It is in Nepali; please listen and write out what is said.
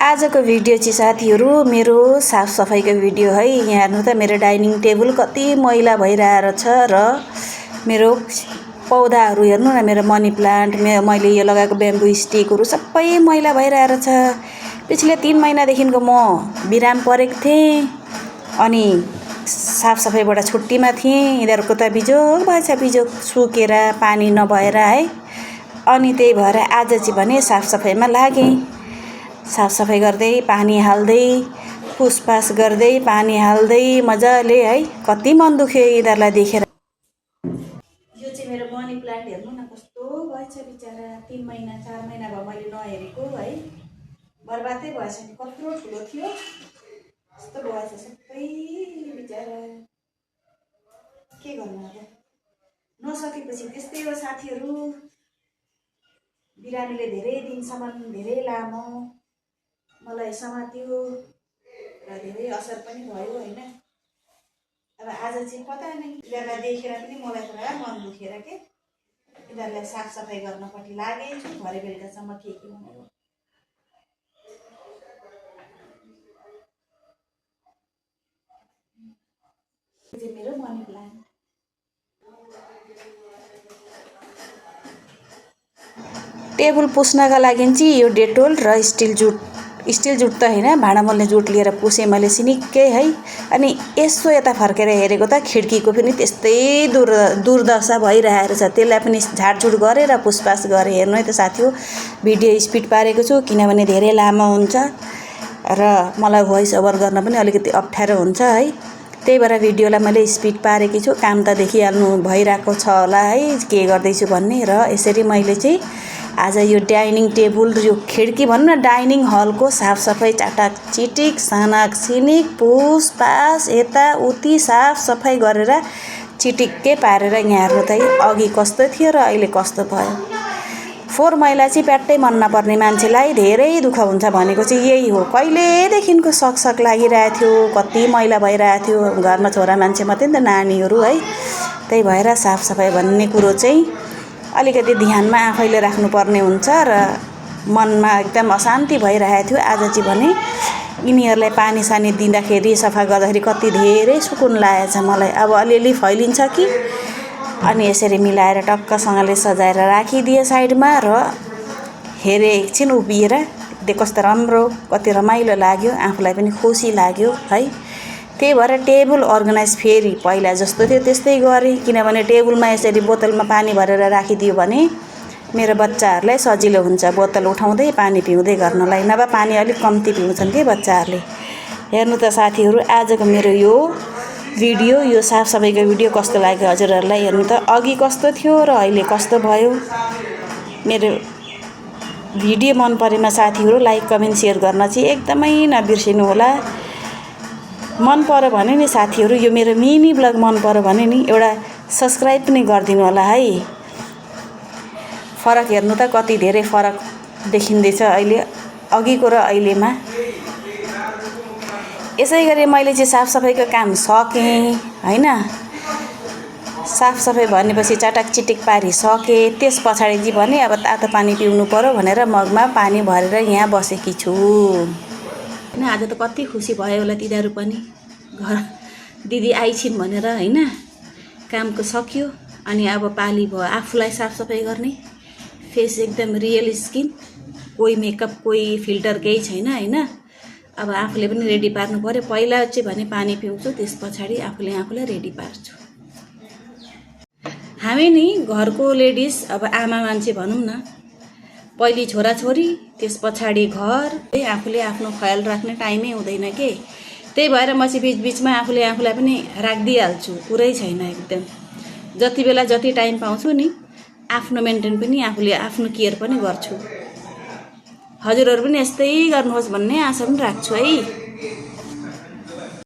आजको भिडियो चाहिँ साथीहरू मेरो साफ सफाईको भिडियो है। यहाँ हेर्नु त मेरो डाइनिङ टेबल कति मैला भइरहेको छ र मेरो पौधाहरू हेर्नु न, मेरो मनी प्लान्ट, मैले यो लगाएको ब्याम्बू स्टिकहरू सबै मैला भइरहेको छ। पिछले 3 महिनादेखिको म बिराम परेको थिएँ अनि साफ सफाईबाट छुट्टीमा थिएँ। यिनीहरूको त बिजोग भएछ, बिजोग सुकेर पानी नभएर है। अनि त्यही भएर आज चाहिँ भने साफ सफाईमा लागेँ। साफ सफाई गर्दै पानी हाल्दै पुसपास गर्दै पानी हाल्दै मजाले है। कति मन दुख्यो यिनीहरूलाई देखेर। यो चाहिँ मेरो मनी प्लान्ट हेर्नु न कस्तो भएछ बिचारा। 3 महिना 4 महिना भयो मैले नहेरेको है। बर्बादै भएछ नि, कत्रो ठुलो थियो कस्तो भएछ सबै बिचारा। के गर्नु अब, नसकेपछि त्यस्तै हो साथीहरू। बिरामीले धेरै दिनसम्म धेरै लामो मलाई समात्यो र धेरै असर पनि भयो हैन। अब आज चाहिँ पता नै यिनीहरूलाई देखेर पनि मलाई पुरा मन दुखेर के यिनीहरूलाई साफ सफाई गर्नपट्टि लागेछु भरे बेलुकासम्म के हुने हो। यो मेरो मनी प्लान्ट टेबल पुस्नका लागि चाहिँ यो डेटोल र स्टिल जुट त हैन, भाँडा मोल्ने जुट लिएर पुसेँ मैले सिनिक्कै है। अनि यसो यता फर्केर हेरेको त खिड्कीको पनि त्यस्तै दुर्दशा भइरहेको छ। त्यसलाई पनि झाडझुड गरेर पुसपास गरेँ। हेर्नु है त साथी हो, भिडियो स्पिड पारेको छु किनभने धेरै लामो हुन्छ र मलाई भोइस ओभर गर्न पनि अलिकति अप्ठ्यारो हुन्छ है। त्यही भएर भिडियोलाई मैले स्पिड पारेकी छु। काम त देखिहाल्नु भइरहेको छ होला है के गर्दैछु भन्ने। र यसरी मैले चाहिँ आज यो डाइनिङ टेबल, यो खिड्की भन्नु न, डाइनिङ हलको साफ सफाई चाटाक चिटिक सानाक सिनिक पुसपास यताउति साफ सफाई गरेर चिटिक्कै पारेर यहाँ हेर्नु त अघि कस्तो थियो र अहिले कस्तो भयो। फोहोर मैला चाहिँ प्याट्टै मन नपर्ने मान्छेलाई धेरै दुःख हुन्छ भनेको चाहिँ यही हो। कहिलेदेखिको सकसक लागिरहेको थियो, कति मैला भइरहेको थियो। घरमा छोरा मान्छे मात्रै नि त, नानीहरू है। त्यही भएर साफ सफाई भन्ने कुरो चाहिँ अलिकति ध्यानमा आफैले राख्नुपर्ने हुन्छ र मनमा एकदम अशान्ति भइरहेको थियो। आज चाहिँ भने यिनीहरूलाई पानी सानी दिँदाखेरि सफा गर्दाखेरि कति धेरै सुकुन लागेछ मलाई। अब अलिअलि फैलिन्छ कि अनि यसरी मिलाएर टक्कसँगले सजाएर राखिदिए साइडमा र हेरेँ एकछिन उभिएर कस्तो राम्रो, कति रमाइलो लाग्यो, आफूलाई पनि खुसी लाग्यो है। त्यही भएर टेबल अर्गनाइज फेरि पहिला जस्तो थियो त्यस्तै गरेँ। किनभने टेबलमा यसरी बोतलमा पानी भरेर राखिदियो भने मेरो बच्चाहरूलाई सजिलो हुन्छ बोतल उठाउँदै पानी पिउँदै गर्नलाई। नभए पानी अलिक कम्ती पिउँछन् कि बच्चाहरूले। हेर्नु त साथीहरू, आजको मेरो यो भिडियो, यो साफ सफाईको भिडियो कस्तो लाग्यो हजुरहरूलाई। हेर्नु त अघि कस्तो थियो र अहिले कस्तो भयो। मेरो भिडियो मन परेमा साथीहरू लाइक कमेन्ट सेयर गर्न चाहिँ एकदमै नबिर्सिनु होला। मन पर्यो भने नि साथीहरू, यो मेरो मिनी ब्लग मन पर्यो भने नि एउटा सब्सक्राइब पनि गरिदिनु होला है। फरक हेर्नु त कति धेरै फरक देखिँदैछ अहिले अघिको र अहिलेमा। यसै गरी मैले चाहिँ साफ सफाईको काम सकेँ हैन। साफ सफाई भनेपछि चाटाक चिटिक पारी सकेँ। त्यस पछाडि चाहिँ भने अब तातो पानी पिउनु पर्यो भनेर मगमा पानी भरेर यहाँ बसेकी छु हैन। आज त कति खुसी भयो होला तिनीहरू पनि, घर दिदी आइछिन् भनेर हैन। कामको सक्यो अनि अब पाली भयो आफूलाई साफ सफाई गर्ने। फेस एकदम रियल स्किन, कोही मेकअप कोही फिल्टर केही छैन हैन। अब आफूले पनि रेडी पार्नु पर्यो। पहिला चाहिँ भने पानी पिउँछु, त्यस पछाडि आफूलाई रेडी पार्छु। हामी नि घरको लेडिज, अब आमा मान्छे भनौँ न, पहिले छोराछोरी त्यस पछाडि घर, आफूले आफ्नो ख्याल राख्ने टाइमै हुँदैन के। त्यही भएर म चाहिँ बिचबिचमा आफूलाई पनि राखिदिइहाल्छु, कुरै छैन एकदम। जति बेला जति टाइम पाउँछु नि आफ्नो मेन्टेन पनि आफूले आफ्नो केयर पनि गर्छु। हजुरहरू पनि यस्तै गर्नुहोस् भन्ने आशा पनि राख्छु है।